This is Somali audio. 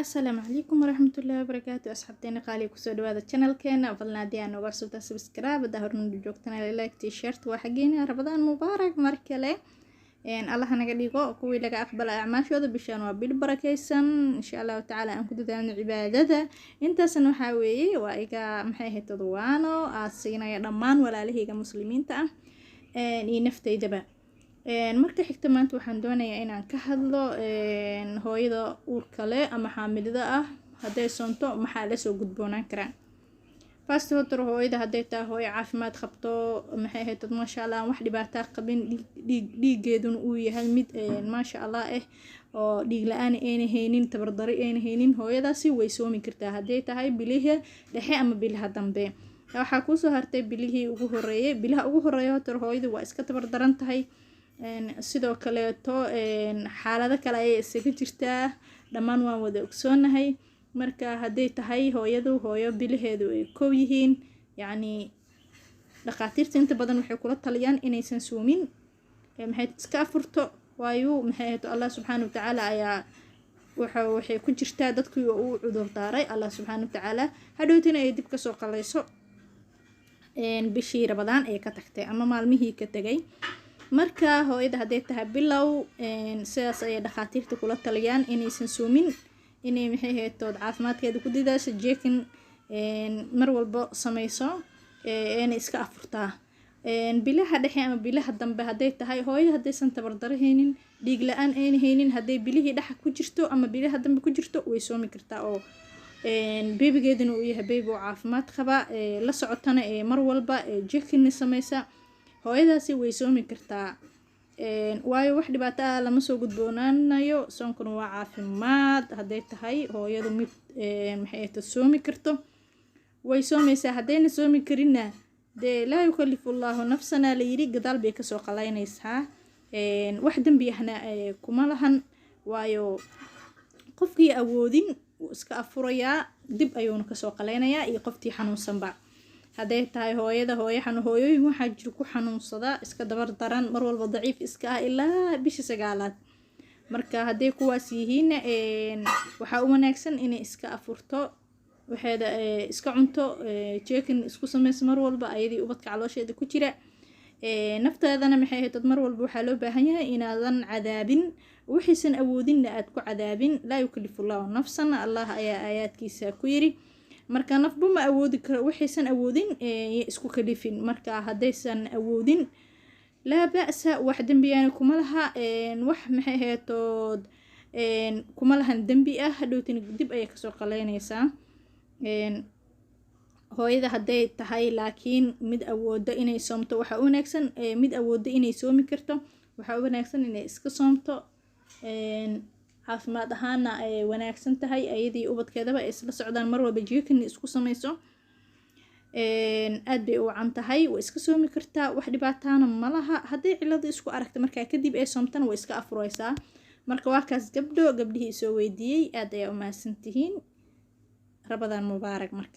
Asalaamu calaykum waraxmatullaahi wabarakaatu. Asxaabteena qaaliga, kusoo dhawaada channelkeena. Fadlan haddii aan nooga cusubtaa, subscribe, haddaa horna joogtana, like t-shirt waa xaggeena. Ramadaan mubaarak mar kale. Allaha naga dhigo kuwii laga aqbala acmaashooda. Bishaan waa bil barakeysan, insha Allahu tacaala aan ku dadaalno cibaadada. Intaasna waxaa weeye waa iga, maxay ahayd, toddobaano aad siinaya dhammaan walaalahayga muslimiinta ah iyo naftaydaba. Marka xigta, maanta waxaan doonayaa inaan ka hadlo hooyada uurka leh ama xaamilada ah, hadday soonto maxaa lasoo gudboonaan karaa. First horta, hooyada hadday tahay hooyo caafimaad qabto, maxay ahayd, maasha Allah, aan wax dhibaataa qabin, dhiig dhiigeeduna uu yahay mid maasha Allah ah oo dhiig la-aan ayna haynin, tabardari ayna haynin, hooyadaasi way soomi kartaa hadday tahay bilihi dhexe ama bilaha dambe. Waxaa kuusoo hartay bilihii ugu horeeyay. Bilaha ugu horeeya horta hooyadu waa iska tabardaran tahay, sidoo kaleeto xaalado kale ayay isaga jirtaa, dhammaan waan wada ogsoonahay. Marka hadday tahay hooyadu hooyo bilaheedu ay kow yihiin, yacni dhakhaatiirta inta badan waxay kula taliyaan inaysan soomin, maxay iska afurto. Waayo, maxay ahayd, Allah subxaana watacaala ayaa waxay ku jirtaa dadkii uu cudur daaray Allah subxaana watacaala, hadhowtina ay dib kasoo qalayso bishii Ramadaan ee ka tagtay ama maalmihii ka tegay. Marka hooyada hadday tahay bilow, sidaas ayay dhakhaatiirta kula taliyaan, inaysan soomin, inay, maxay ahayd, caafimaadkeeda ku dadaasho, checking mar walbo sameyso, eena iska afurtaa. Bilaha dhexe ama bilaha dambe hadday tahay hooyada, haddaysan tabardarahaynin, dhiig la-aan ayna haynin, hadday bilihii dhexa ku jirto ama bilaha dambe ku jirto, way soomi kartaa oo beebigeeduna uu yahay beebi oo caafimaad qaba, la socotana ee mar walba checking sameysa, hooyadaasi way soomi kartaa. Waayo, wax dhibaato ah lama soo gudboonaanayo, soonkuna waa caafimaad. Hadday tahay hooyadu mid, maxay ahayto, soomi karto, way soomeysaa. Haddayna soomi karinna, dee laa yukalifu Allahu nafsana la yiri, gadaal bay kasoo qalaynaysaa, wax dembi ahna kuma lahan. Waayo, qofkii awoodin wuu iska afurayaa, dib ayuuna kasoo qalaynayaa, iyo qoftii xanuunsanba. Hadday tahay hooyada hooyo hooyooyin waxaa jiro ku xanuunsada, iska dabar daran, mar walba daciif iska ah ilaa bisha sagaalaad. Marka hadday kuwaas yihiinna, waxaa u wanaagsan inay iska afurto, waxeeda iska cunto, checking isku sameyso mar walba, ayadii ubadka caloosheeda ku jira. Naftaadana, maxay ahayd, mar walba waxaa loo baahan yahay inaadan cadaabin, wixiisan awoodinna aad ku cadaabin. Laa yukalifu Allahu nafsan, Allah ayaa aayaadkiisa ku yiri. Marka nafba ma awoodi karo, waxaysan awoodin isku kalifin. Marka haddaysan awoodin, laa ba'sa, wax dembiyana kuma laha, wax, maxay ahaytood, kuma lahan dembi ah, hadhowtina dib ayay kasoo qaleynaysaa. Hooyada hadday tahay laakiin mid awoodo inay soomto, waxaa u wanaagsan, mid awoodo inay soomi karto, waxaa u wanaagsan inay iska soomto. Caafimaad ahaana ay wanaagsan tahay, ayadii ubadkeedaba ay isla socdaan, mar walba checking isku sameyso, aad bay u wacan tahay. Way iska soomi kartaa, wax dhibaataana ma laha. Hadday cilada isku aragta markaa kadib ay soomtana, way iska afureysaa. Marka waa kaas, gabdho, gabdhihii isoo weydiiyey, aad ayaa u mahadsantihiin. Ramadaan mubaarak marka.